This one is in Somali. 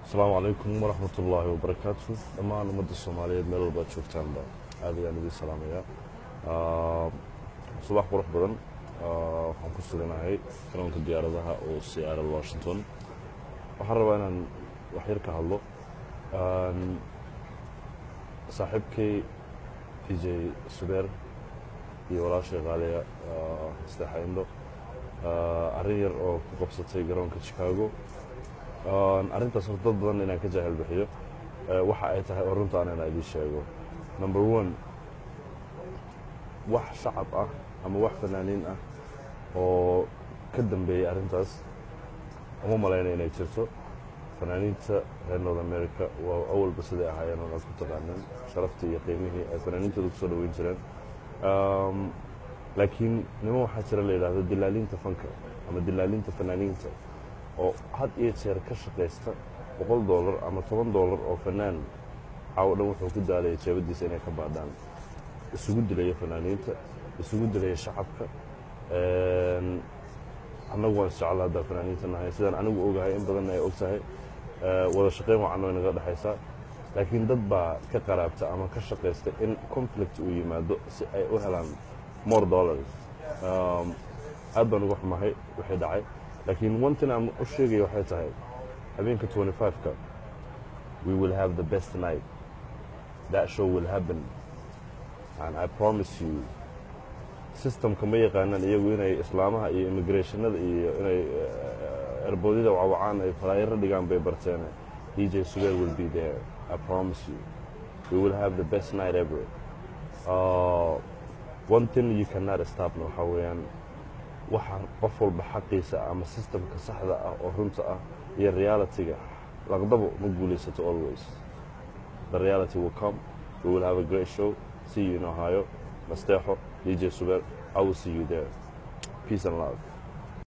Asalaamu calaykum waraxmat ullaahi wabarakaatu. Dhammaan ummadda Soomaaliyeed meel walbaad joogtaanba, aad ayaan idin salaamayaa. Subax qurux badan. Waxaan ku suganahay garoonka diyaaradaha oo Seattle, Washington. Waxaan rabaa inaan wax yar ka hadlo saaxiibkay DJ Subeer iyo walaashay qaaliya Nasteexo Indho, arrin yar oo ku qabsatay garoonka Chicago. Arrintaas horta dad badan inaan ka jaahil bixiyo waxa ay tahay oo runta aan inaan idiin sheego. Number one, wax shacab ah ama wax fanaaniin ah oo ka dambeeyey arrintaas uma malayna inay jirto. Fanaaniinta reer North America waa awalba siday ahaayeen oo aad ku taqaanaan sharaftii iyo qiimihii ay fanaaniintooda kusoo dhaweyn jireen. Laakiin niman waxaa jira la yidhaahdo dilaaliinta fanka ama dilaaliinta fanaaniinta oo had iyo jeer ka shaqaysta $100 ama $10 oo fanaan caawo dhan wuxuu ku daalaya jeebadiisa inay ka baadhaan, isugu dilaya fanaaniinta, isugu dilaya shacabka. Annagu waan isjecel haddaa fanaaniinta nahay, sidaan anigu ogahay in badanna ay og tahay, wada shaqayn wacan way naga dhexaysaa. Laakiin dad baa ka qaraabta ama ka shaqaysta in conflict uu yimaado si ay u helaan more dollars. Aad baan uga xumahay wixii dhacay, laakiin one thing aan u sheegaya waxay tahay, habeenka 25-ka we will have the best night. That show will happen and I promise you. Systemka ma yaqaanaan iyagu, inay islaamaha iyo immigrationada iyo inay airportyada wacwacaan, ay flyero dhigaan bay barteen. DJ Subeer will be there. I promise you we will have the best night ever. One thing you cannot stop na waxaa weeyaan waxa qof walba xaqiisa ama systemka saxda ah oo runta ah iyo realityga. Laqdabo ma guulaysato. Always the reality will come. We will have a great show. See you in Ohio. Nasteexo, DJ Subeer, I will see you there. Peace and love.